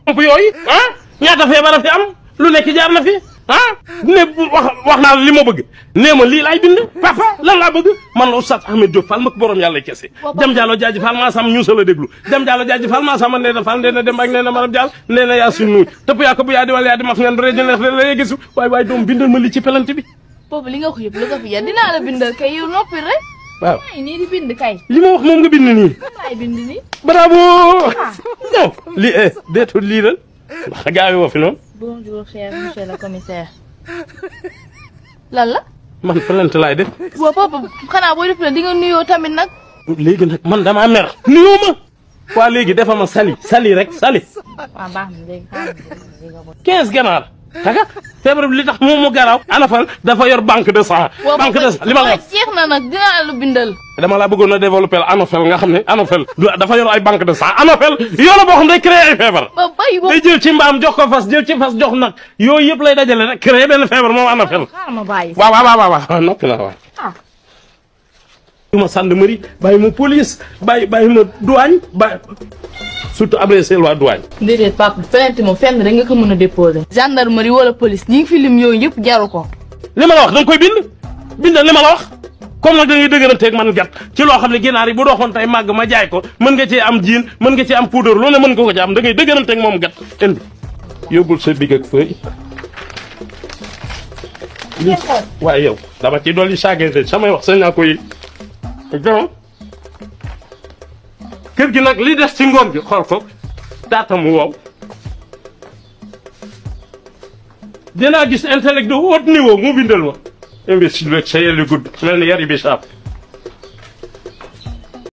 pompe yooyu ah ñaata feebar a fi am lu nekk jaar na fi ah ne wax naa li ma bëgg nee ma lii laay bind papa lan laa bëgg man la Oustaz Ahmed Diop Fall ma ko borom yàlla kese jam jàllo jaaji Fall maa sam ñu sa la déglu jam jàllo jaaji Fall maa sama nee na Fall nee na dem ak nee na maram jàll nee na yaa suñ nuuj tëpp yaa ko bu yaa di wala yaa di maf ngeen ree neex la gisu waaye doom bindal ma li ci pelante bi boobu li nga ko yëpp lu ko fi ya dinaa la bindal kay yow noppi rek waaw nii di bind kay li ma wax moom nga bind nii laay bind nii bravo non lii deetul lii lan ndax gaa yi woo fi noonu bonjour cher monsieur le commissaire lan la man plainte laay def waaw papa xanaa booy def la di nga nuyoo tamit nag léegi nag man damaa mer nuyoo ma waa léegi defa ma sali rek sali waaw baax na léegi 15 ganaar taga feebar bi li tax moom mu garaaw anafal dafa yor banque de sang banque de sang li ma la wax jeex na nag dinaa la bindal dama laa bëggoon a développer anafel nga xam ne anafel dafa yor ay banque de sang anafel yoo la boo xam day créer ay feebar day jël ci mbaam jox ko fas jël ci fas jox nag yooyu yëpp lay dajale rek créer benn feebar moom anafel xaaral ma bàyyi waaw noppi naa waaw bàyyi ma gendarmerie bàyyi ma police bàyyi ma douane bàyyi surtout adressé waa douane. déedéet papa plainte moom fenn rek nga ko mën a déposé. gendarmerie wala police ñi ngi fi lim yooyu yëpp jaru ko. li ma la wax da nga koy bindal li ma la wax comme nag da ngay dëgëranteeg man gat ci loo xam ne ginaar yi bu doxoon tey màgg ma jaay ko mën nga cee am jiin mën nga cee am poudre lu ne mën nga ko ci am da ngay dëgëranteeg moom gat indi yóbbul sa big ak feuille. waaye yow dama ci dolli saagante samay wax sañ naa koy kër gi nag li des ci ngoon gi xool ko daata mu wow dinaa gis intellect de haut niveau mu bindal ma imbécile beeg sa yelli gudd mel ni yari bi saab